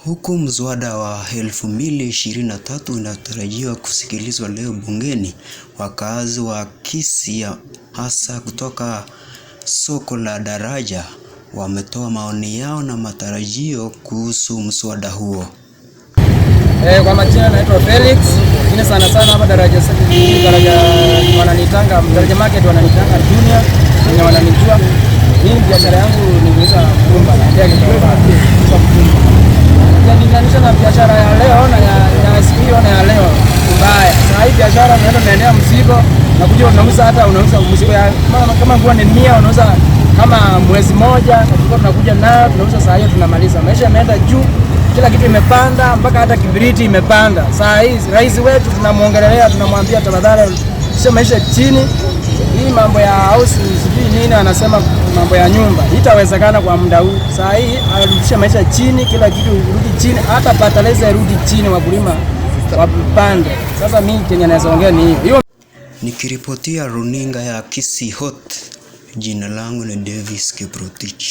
Huku mswada wa 2023 unatarajiwa kusikilizwa leo bungeni, wakazi wa Kisii hasa kutoka soko la Daraja wametoa maoni yao na matarajio kuhusu mswada huo. Kwa majina naitwa Felix. Mimi sana sana hapa Daraja, Daraja wananitanga Daraja Market, wananitanga Junior, wenye wananijua. Mimi biashara yangu ni kuuza mtumba, naendea Gikomba, kuuza mtumba. Ukilinganisha na biashara ya leo na ya siku hiyo na ya leo, mbaya. Sasa hii biashara unaenda unaendea mzigo na kuja unauza, hata unauza mzigo ya kama nguo ni 100, unauza kama mwezi moja, na tulikuwa tunakuja nayo tunauza saa hiyo tunamaliza. Maisha yameenda juu, kila kitu imepanda, mpaka hata kibiriti imepanda. Saa hii rais wetu tunamwongelelea, tunamwambia tafadhali, sio maisha chini. Hii mambo ya house sijui nini, anasema mambo ya nyumba itawezekana kwa muda huu. Saa hii arudishe maisha chini, kila kitu irudi chini, hata fertilizer irudi chini, wakulima wapande. Sasa mimi kenye naweza ongea ni hiyo hiyo. Nikiripotia runinga ya Kisii Hot, jina langu ni Davis Kiprotich.